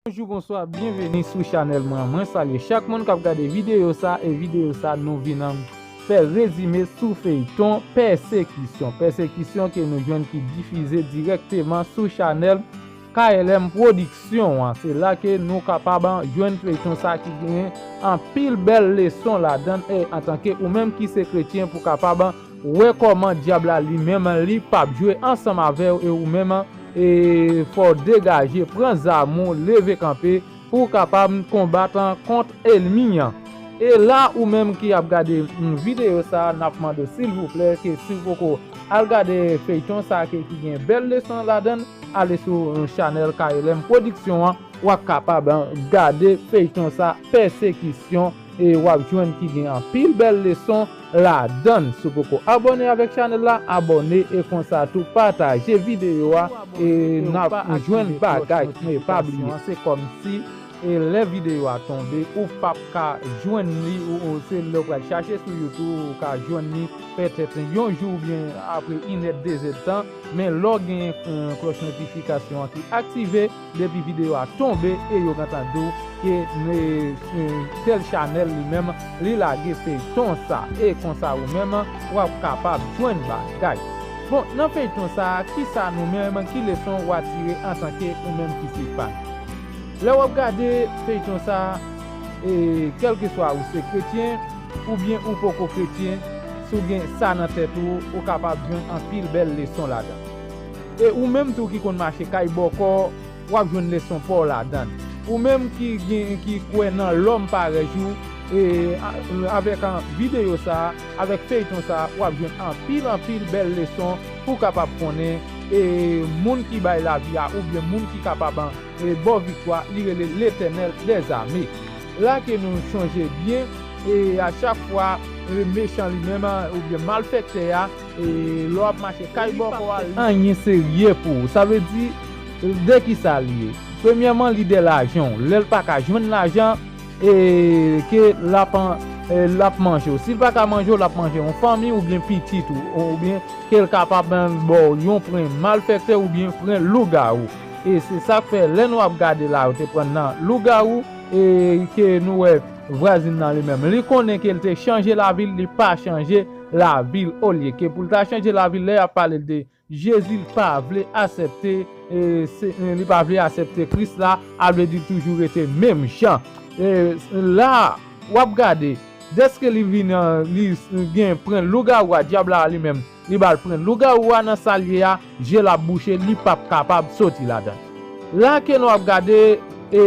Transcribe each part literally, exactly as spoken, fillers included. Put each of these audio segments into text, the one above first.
Bonjou, bonswa, byenveni sou chanèl mwen. Mwen salye chak moun k ap gade videyo sa, e videyo sa nou vin an fè rezime sou feyton Pèsekisyon. Pèsekisyon ke nou jwenn ki difize dirèkteman sou chanèl K L M Pwodiksyon an. Se la ke nou kapab jwenn feyton sa ki gen anpil bèl leson ladan l, e antanke ou menm ki se kretyen pou kapab wè kòman dyab la li menm li p ap jwe ansanm avè w, e ou menm e fò w degaje, pran zam ou, leve kanpe pou w kapab konbat kont ènmi an. E la ou menm ki ap gade videyo sa, n ap mande w silvouplè ke si w poko al gade feyton sa ke ki gen bèl leson ladan l, ale sou chanèl K L M Pwodiksyon an, w ap kapab gade feyton sa Pèsekisyon, e w ap jwenn ki gen anpil bèl leson ladan l. Si w poko abòne avèk chanèl la, abòne, e konsa tou pataje videyo a, e n ap jwenn bagay, men pa bliye. Se kòmsi e lè videyo a tonbe, ou p ap ka jwenn li, ou, ou se lè w pral chache sou YouTube, ou ka jwenn li petèt yon jou oubyen apre inèd, dezèdtan, men lè w gen klòch notifikasyon an ki aktive, depi videyo a tonbe, e yo gentan di w ke tèl chanèl li menm, li lage feyton sa, e konsa ou menm, w ap kapab jwenn bagay. Bon, nan feyton sa, kisa nou menm, ki leson w a tire antanke ou menm ki se fan? Lè w ap gade feyton sa, e kèlkeswa ou se kretyen oubyen ou poko kretyen, si w gen sa nan tèt ou, ou kapab jwenn anpil bèl leson ladan. E ou menm tou ki konn mache kay bòkò, w ap jwenn leson pa w ladan l. Ou menm ki gen, ki kwè nan lòm parèy ou, e avèk videyo sa, avèk feyton sa, w ap jwenn anpil, anpil bèl leson pou w kapab konnen, e moun ki bay lavi a oubyen moun ki kapab e ba w viktwa, li rele Letènèl dèzame. La ke nou chonje byen, e a chak fwa, e mechan li menm, oubyen malfektè a, e lè w ap mache kay bòkò a, li anyen serye pou ou. Sa vle di, de kisa li ye? Premyèman, li de lajan w. Lè l pa ka jwenn lajan, e ke l ap, e l ap manje w. Si l pa ka manje w, l ap manje yon fanmi oubyen pitit ou, oubyen ke l kapab ba w yon pwen malfektè oubyen pwen lougawou. E se sa k fè, lè nou ap gade la, yo te pran nan lougawou, e ke nou wè vwazin nan li menm. Li konnen ke l te chanje lavi l, li pa chanje lavi l. Olye ke pou l ta chanje lavi l, lè y ap pale l de Jezi, li pa vle aksepte, e, se, e, li pa vle aksepte Kris la, a vle di toujou rete menm jan. E, la, w ap gade, dèske li vin, e, li gen pwen lougawou a, dyab la li menm, li ba l pwen lougawou a nan sa l ye a, je l ap bouche, li p ap kapab soti ladan. La ke nou ap gade, e,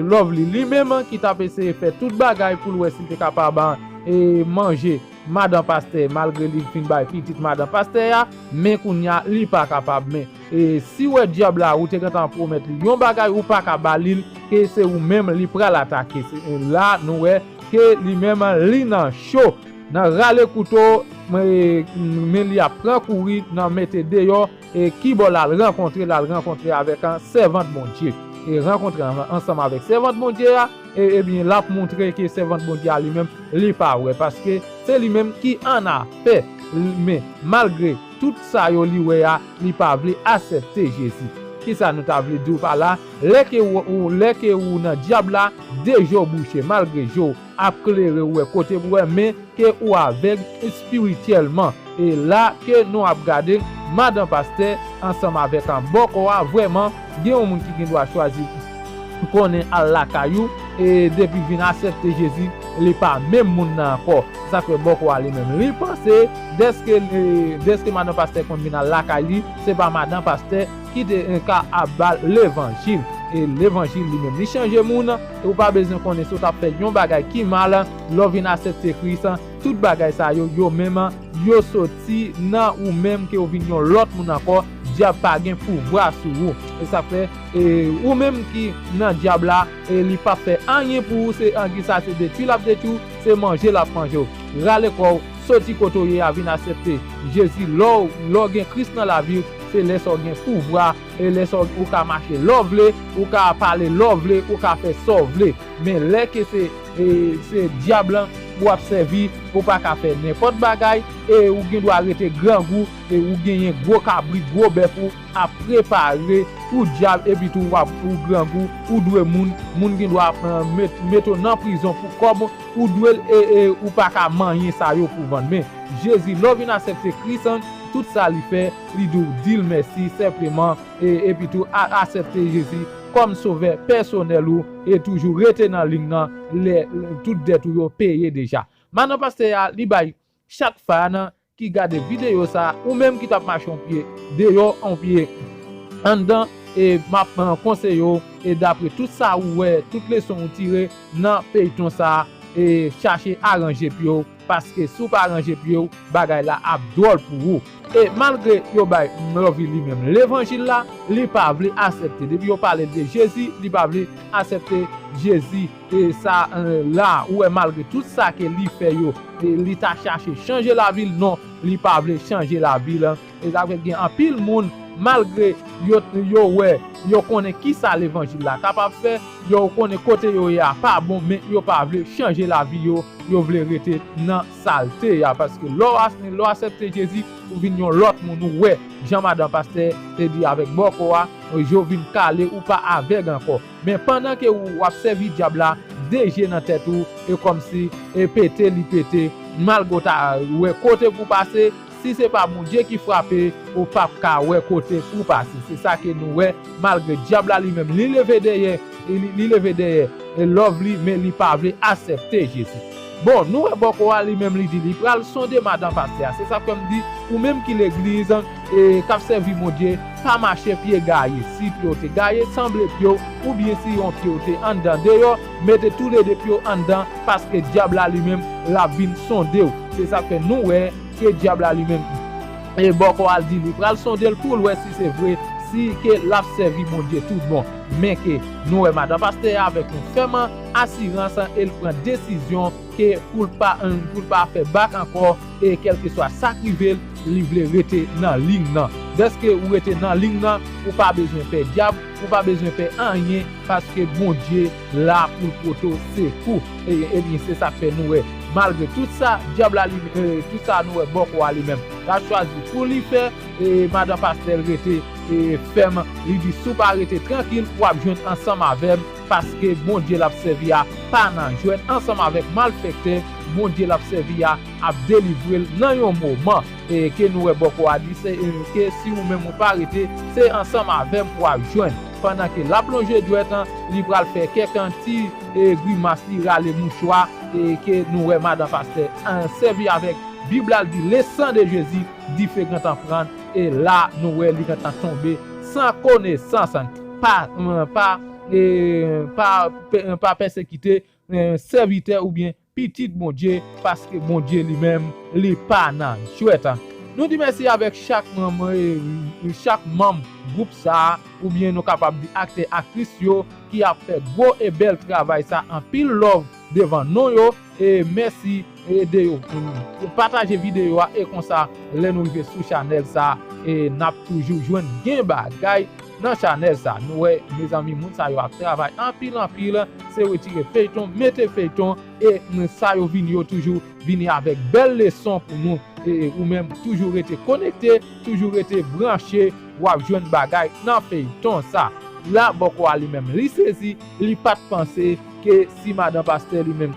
Lovely, li menm ki t ap eseye fè tout bagay pou l wè si l te kapab, e, manje madan pastè, malgre li fin bay pitit madan pastè a, men kounye a, li pa kapab. Men, e, si w wè dyab la, ou te gentan pwomèt li yon bagay, ou pa ka ba li l, ke se ou menm li pral atake. Se, e, la, nou wè ke li menm, li nan cho, nan rale kouto, men, men li ap pran kouri, nan mete deyò, e ki bò l al rankontre, l al rankontre avèk, a, sèvant Bondye. E rankontre an, ansanm avèk sèvant Bondye a, e, ebyen, l ap montre ke sèvant Bondye a li menm, li pa wè, paske se li menm ki annafè. Men, malgre tout sa yo li wè a, li pa vle aksepte Jezi. Kisa nou ta vle di w pa la? Lè ke w, ou, lè ke ou nan dyab la, de je w bouche, malgre je w ap klere, ou wè kote pou wè, men ke ou avèg espirityèlman. E la ke nou ap gade madan pastè ansanm avèk an bòkò a, vrèman, gen yon moun ki gen dwa chwazi konnen al lakay ou, e depi vin aksepte Jezi, li pa menm moun nan ankò. Se sa k fè bòkò a li menm, li panse dèske, e, dèske madan pastè konn vin al lakay li, se pa madan pastè ki te, e, ka ap ba l levanjil. E levanjil li menm, li chanje moun, e ou pa bezwen konnen si w t ap fè yon bagay ki mal, lè w vin aksepte Kris, tout bagay sa yo, yo menm, yo soti nan ou menm ke w vin yon lòt moun ankò, dyab pa gen pouvwa sou ou. E sa fè, e, ou menm ki nan dyab la, e li p ap fè anyen pou ou, se angi sa, se detwi l ap detwi w, se manje l ap manje w. Rale kò w, soti kote w ye a, vin aksepte Jezi. Lè w, lè w gen Kris nan lavi w, se lè sa w gen pouvwa, e lè sa w, ou ka mache lè w vle, ou ka pale lè w vle, ou ka fè sa w vle. Men lè ke se, e, se dyab lan, w ap sèvi, ou pa ka fè nenpòt bagay, e ou gen dwa rete grangou, e ou genyen gwo kabrit, gwo bèf ou ap prepare pou dyab, epi tou w ap ou grangou, ou dwe moun, moun gen dwa, eh, met, mete w nan prizon pou kòb, ou dwe l, e, e ou pa ka manyen sa yo pou vann. Men, Jezi, lè w vin aksepte Kris, tout sa li fè, li di w di l mèsi senpleman, e, epi tou a, aksepte Jezi kòm sovè pèsonèl ou, e toujou rete nan liy nan, lè, lè tout dèt ou yo peye deja. Madan pastè a, li bay chak fan ki gade videyo sa, ou menm ki t ap mache yon pye deyò, yon pye anndan, e m ap, eh, konseye w, e dapre tout sa ou wè, tout leson ou tire nan feyton sa, e chache aranje pye w, paske si w pa ranje pye w, bagay la ap dwòl pou ou. E malgre yo bay Lovely li menm levanjil la, li pa vle aksepte. Depi yo pale de Jezi, li pa vle aksepte Jezi. E sa, eh, la, ou wè, malgre tout sa ke li fè yo, e li ta chache chanje lavi l, non, li pa vle chanje lavi l. E sa fè gen anpil moun, malgre yo, yo wè, yo konnen kisa levanjil la kapab fè, yo konnen kote yo ye a pa bon, men yo pa vle chanje lavi yo, yo vle rete nan salte a. Paske lè w as-, lè w aksepte Jezi, ou vin yon lòt moun, ou wè, jan madan pastè te di avèk bòkò a, je w vin kale, ou pa avèg ankò. Men pandan ke ou, w ap sèvi dyab la, de je nan tèt ou, e kòmsi, e pete li pete, malgre w ta wè kote pou w pase, si se pa Bondye ki frape, ou p ap ka wè kote pou w pase. Se sa ke nou wè, malgre dyab la li menm, li leve dèyè, li, li leve dèyè, e Lovely, men li pa vle aksepte Jezi. Bon, nou wè bòkò a li menm, li di li pral sonde madan pastè a. Se sa k fè m di, ou menm ki legliz, e k ap sèvi Bondye, pa mache pye gaye. Si pye w te gaye, sanble pye w, oubyen si yon pye w te anndan deyò, mete toulede pye w anndan, paske dyab la li menm, l ap vin sonde w. Se sa k fè nou wè ke dyab la li menm, e bòkò a l di li pral sonde l pou l wè si se vre, si ke l ap sèvi Bondye tout bon. Men ke nou wè madan pastè a avèk yon fèm asirans, e l pran desizyon ke pou l pa, pou l pa fè bak ankò, e kèlkeswa sa k rive l, li vle rete nan liy nan. Dèske ou rete nan liy nan, ou pa bezwen pè dyab, ou pa bezwen pè anyen, paske Bondye la pou l pote w sekou. E, ebyen, se sa k fè nou wè, malgre tout sa, dyab la, li, e, tout sa nou wè, bòkò a li menm, l ap chwazi pou li fè, e, madan pastè l rete, e, fèm. Li di, si w pa rete trankil, w ap jwenn ansanm avè m, paske Bondye l ap sèvi a pa nan jwèt, ansanm avèk malfektè, Bondye l ap sèvi a ap delivre l nan yon moman. E ke nou wè bòkò a di, se, e, ke si ou menm ou pa rete, se ansanm avè m w ap jwenn. Pandan ke l ap lonje dwèt an, li pral fè kèk ti, e, grimas, li rale mouchwa, e ke nou wè madan pastè, e, sèvi avèk Bib la, l di, le sang de Jésus, dife gentan pran, e la nou wè li gentan tonbe san konesans, pa, e, pa, e, pa, pa pèsekite, e, sèvitè oubyen pitit Bondye, paske Bondye li menm, li pa nan jwèt. Nou di mèsi avèk chak manm, e, chak manm gwoup sa a, oubyen nou kapab di aktè, aktris yo, ki ap fè gwo e bèl travay sa, anpil love devan non yo, e mèsi, e, de yo. Pataje videyo a, e konsa, lè nou rive sou chanèl sa, e n ap toujou jwenn gen bagay nan chanèl sa. Nou wè, mezanmi, moun sa yo ap travay anpil, anpil, se retire feyton, mete feyton, e, mm, sa yo vini yo toujou vini avèk bèl leson pou nou. E ou menm, toujou rete konekte, toujou rete branche, w ap jwenn bagay nan feyton sa. La, bòkò a li menm, li sezi, li pa t panse ke si madan pastè li menm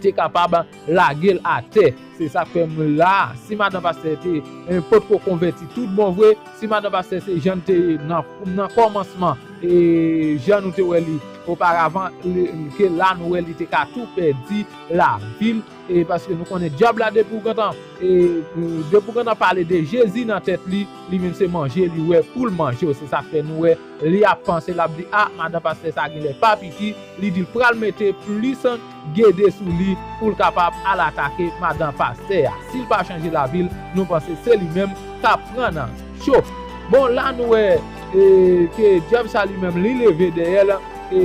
te kapab lage l atè. Se sa k fè m la. Si madan pastè te, e, potko konvèti tout bon vre, si madan pastè se jan l te ye nan, nan kòmansman, e jan nou te wè li oparavan, li, ke la nou wè li te ka tou pèdi lavi l, e paske nou konnen dyab la depi w gentan, e, e, depi w gentan pale de Jezi nan tèt li, li menm se manje li wè pou l manje w. Se sa k fè nou wè li ap panse, l ap di, a, madan pastè sa genlè pa piti, li di l pral mete plis gede sou li pou l kapab al atake madan pastè a. Si l pa chanje lavi l, nou panse se li menm k ap pran nan cho. Bon, la nou wè, e, ke dyab sa li menm, li leve dèyè l, e,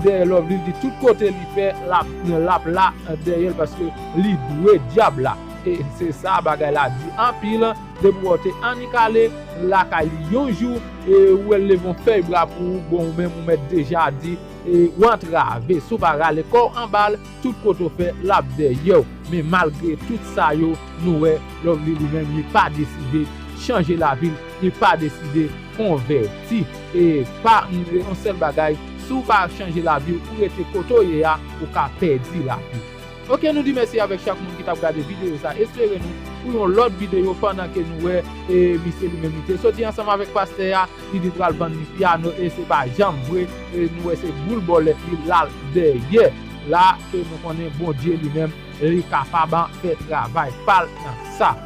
dèyè Lovely, li di tout kote li fè, l ap, l ap la dèyè l, paske li dwe dyab la. E se sa bagay la di anpil, depi w te annik ale lakay li yon jou, e ou wè l leve yon fèy bra pou ou, bon, ou menm ou mèt deja di, e, w antrave, si w pa rale kò w anba l, tout kote w fè, l ap dèyè w. Men malgre tout sa yo, nou wè Lovely li menm, li pa deside chanje lavi l, li pa deside konvèti. E pa yon sèl bagay, si w pa chanje lavi w, ou rete kote w ye a, ou ka pèdi lavi w. Ok, nou di mèsi avèk chak moun ki t ap gade videyo sa. Espere nou pou yon lòt videyo pandan ke nou wè e misye li menm li te soti ansanm avèk pastè a, li te pral vann li pyano e se pa janm vre. E nou wè se boul bòlèt li l al dèyè. La ke nou konnen Bondye li menm li kapab fè travay pa l nan sa.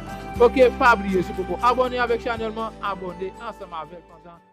Ok, pa bliye si w poko abòne avèk chanèl mwen, abòne ansanm avè l pandan